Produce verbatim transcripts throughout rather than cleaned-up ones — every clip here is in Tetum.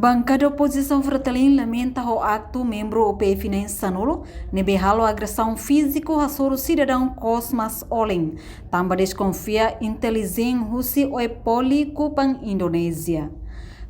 Bankada opozisaun Fretilin lamenta ho aktu membru UPF na'in-sanulu ne'ebé halo agresaun fíziku hasoru sidadaun Cosmas Olin, tanba deskonfia intelijen husi Oepoli Kupang Indonézia.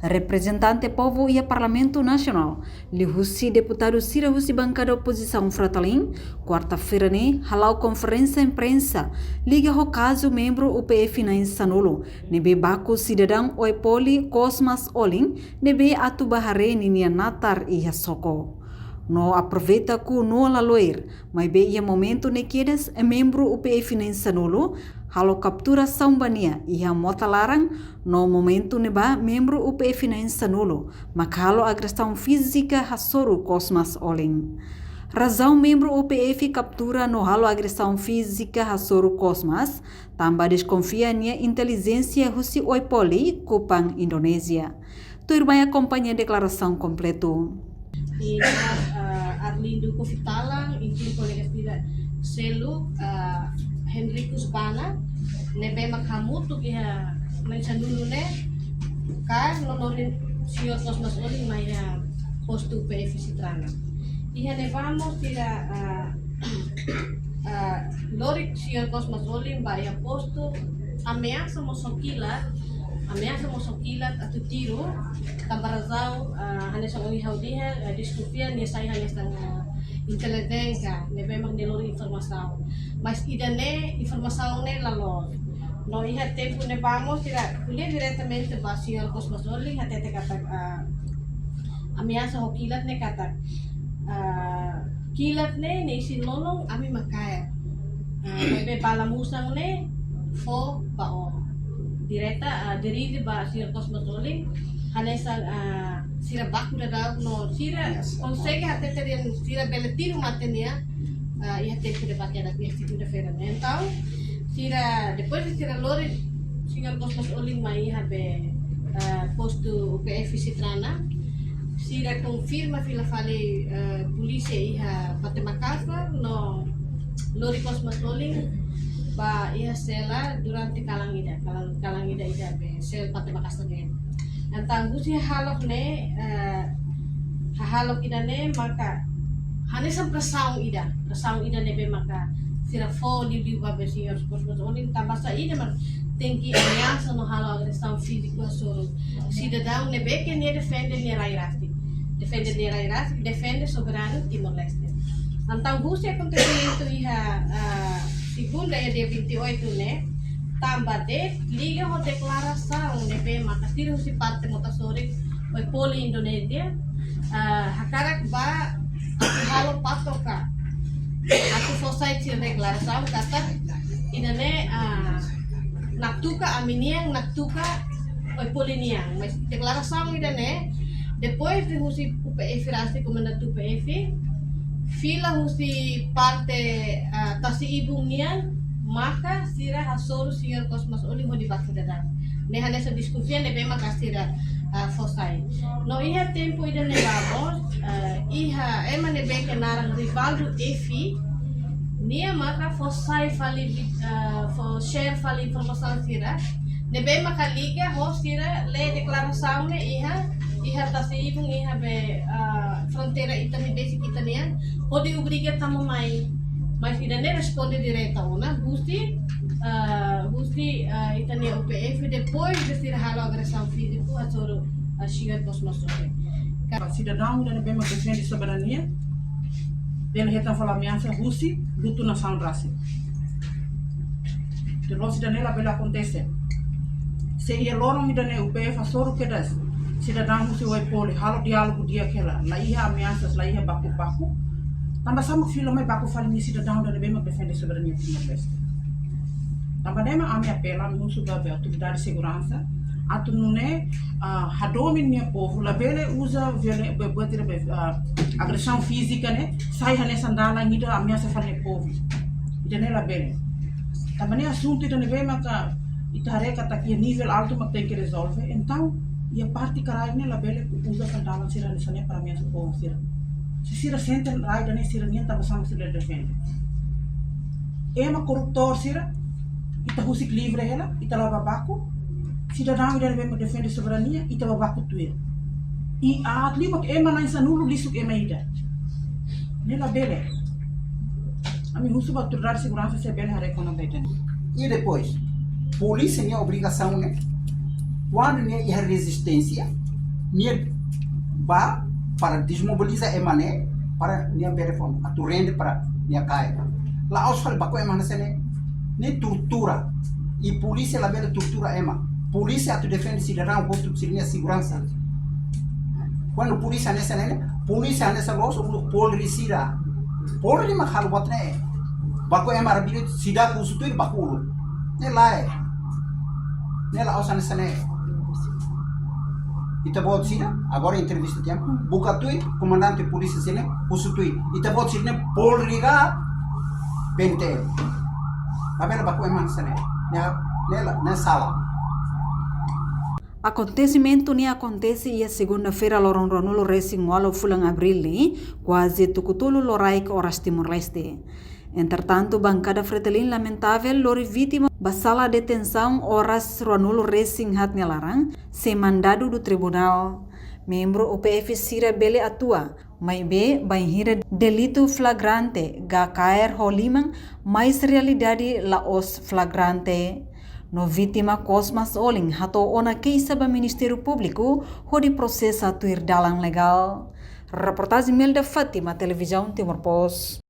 Reprezentante povu iha Parlamentu Nasionál, liuhusi deputadu sira husi bankada opozisaun Fretilin, kuarta-feira ne'e hala'o konferénsia imprensa liga ho kazu membru UPF na'in-sanulu ne'ebé baku sidadaun Oepoli Cosmas Olin ne'ebé atu bá haree ninia natar iha Soko. No aproveita ku no laloir, maibé iha momentu ne'e kedas membru UPF na'in-sanulu halo kapturasaun ba nia iha mota laran, no momentu ne'ebá membru UPF na'in-sanulu mak halo agresaun fízika hasoru Cosmas Olin. Razaun membru UPF kaptura no halo agresaun fízika hasoru Cosmas, tanba deskonfia nia intelijénsia husi Oepoli Kupang Indonézia. Tuirmai akompaña deklarasaun kompletu. I, ah, Arlindo Kofitalang, i kolega sira seluk, ah, Henricus Bana, ne'ebé mak hamutuk iha na'in-sanulu ne'e, ka no lori señór Cosmas Olin mai iha postu UPF Citrana. Iha ne'ebá mós sira, ah, ah, lori señór Cosmas Olin ba iha postu, ameasa mós ho kilat, ameasa mós ho kilat atu tiru, tanba razaun, ah, hanesan ohin ha'u dehan, ah, deskonfia nia sai hanesan, ah, intelijénsia, ne'ebé mak nia lori informasaun. Mas ida-ne'e, informasaun ne'e la loos. No iha tempu ne'ebá mós sira ko'alia diretamente ba señór Cosmas Olin, hatete katak, ah, ameasa ho kilat ne'e katak, ah, kilat ne'e, ne'e isin-lolon ami mak kaer. Ah, maibé bala musan ne'e fó ba ó. Direta, ah, dirije ba señór Cosmas Olin, hanesan, ah, sira baku daudaun no sira konsege hatete dehan sira bele tiru mate nia, ah, iha tempu ne'ebá kedas iha segunda-feira ne'e. Entaun, sira, depois de sira lori señór Cosmas Olin mai iha be, ah, postu UPF Citrana, sira konfirma fila fali, ah, polísia iha Pate Makasar, no lori Cosmas Olin ba iha sela durante kalan ida, kalan, kalan ida iha be sela Pate Makasar ne'e. Entaun husi hahalok ne'e, eh, hahalok ida-ne'e maka hanesan presaun ida, presaun ida ne'ebé maka sira fó liuliu ba be señór Cosmas Olin, tanba saida mak tenke ameasa no halo agresaun fíziku hasoru sidadaun ne'ebé ke nia defende nia rai rasik. Defende nia rai rasik, defende soberanu Timor-Leste. Entaun husi akontesimentu iha, ah, segunda iha dia vinte e oito ne'e, tanba de'it liga ho deklarasaun ne'ebé maka sira husi parte mota sorin Oepoli Indonézia, ah, hakarak ba atu halo patoka, atu fó sai sira deklarasaun katak ida-ne'e, ah, naktuka ami-nian, naktuka Oepoli nian. Mas deklarasaun ida-ne'e, depois de husi UPF rasik, komandante UPF, fila husi parte, ah, tasi-ibun nian, maka sira hasoru señór Cosmas Olin hodi baku daudaun. Ne'e hanesan deskonfia ne'ebé maka sira, ah, fó sai. No iha tempu ida-ne'ebá mós, ah, iha ema ne'ebé ke naran Rivaldo Efi, nia maka fó sai fali, ah, fó share fali informasaun sira ne'ebé maka liga ho sira lee deklarasaun ne'e iha, iha tasi-ibun iha be, ah, fronteira ita-nia, besik ita-nian, hodi obriga tama mai. Mas ida-ne'e responde direta ona husi, ah, husi, ah, ita-nia UPF, depois de sira halo agresaun fíziku hasoru, ah, señór Cosmas Olin. Sidadaun ida ne'ebé mak defende soberania, bele hetan fali ameasa husi lutu nasaun rasik. Terus ida-ne'e labele akontese. Se iha loron ida-ne'e UPF hasoru kedas sidadaun husi Oepoli, halo diálogu di'ak hela, la iha ameasas, la iha baku-baku, tanba sá mak fila mai baku fali nia sidadaun ida ne'ebé mak defende soberania Timor-Leste. Tanba ne'e mak ami apela, ami husu ba be autoridade seguransa atu nune'e, ah, hadomi nia povu, labele uza violen-, be, buat ida be, ah, agresaun fízika ne'e sai hanesan dalan ida ameasa fali nia povu. Ida-ne'e labele. Tanba ne'e asuntu ida ne'ebé maka ita haree katak iha nivel altu mak tenke rezolve. Entaun iha parte ka rai ne'e labele uza fali dalan sira hanesan ne'e para ameasa povu sira. Se sira sente rai ida-ne'e sira-nian, tanba sá mak sira defende? Ema korruptór sira, ita husik livre hela, ita la bá baku. Sidadaun ida ne'ebé mak defende soberania, ita bá baku tuir. I aat liu mak ema na'in sanulu lisuk ema ida. Ne'e labele. Ami husu ba autoridade seguransa se bele haree kona-ba ida-ne'e. I depois, polísia nia obrigasaun ne'e, kuandu nia iha rezisténsia, nia bá para dezmobiliza ema ne'e, para nia bele fó atu rende para nia kaer. La'ós fali baku ema hanesan ne'e, ne'e tortura. I polísia labele tortura ema. Polísia atu defende sidadaun hotu sira-nia seguransa. Kuandu polísia hanesan ne'e, polísia hanesan loos uluk polri sira. Polri mak halo buat ne'e. Baku ema rabire seidauk husu tuir baku uluk. Ne'e lae. Ne'e la'ós hanesan ne'e. Ita-boot sira, agora entrevista tiha, buka tuir, komandante polísia sira-ne'e, husu tuir. Ita-boot sira-ne'e polri ka, B N T L. Labele baku ema hanesan ne'e. Ne'e, ne'e la, ne'e sala. Akontesimentu ne'e akontese iha segunda-feira loron ruanulu resin ualu fulan Abríl ne'e, kuaze tuku tolu loraik oras Timor-Leste. Entretantu, bankada Fretilin lamentavel lori vítima ba sala detensaun oras ruanulu resin haat nia laran, sem mandado do tribunal. Membru O P F sira bele atua, maibé bainhira delitu flagrante ka kaer ho liman, mais realidade la'ós flagrante. No vítima Cosmas Olin hato'o ona keixa ba Ministériu Públiku hodi prosesa tuir dalan legál. Reportajen Melda Fátima, Televizaun Timor Post.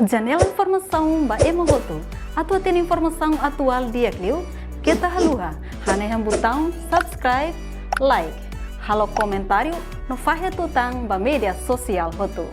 Janela informasaun ba ema hotu. Atu hatene informasaun atuál di'ak liu, keta haluha hanehan butaun subscribe, like, halo komentáriu no fahe tutan ba média sosiál hotu.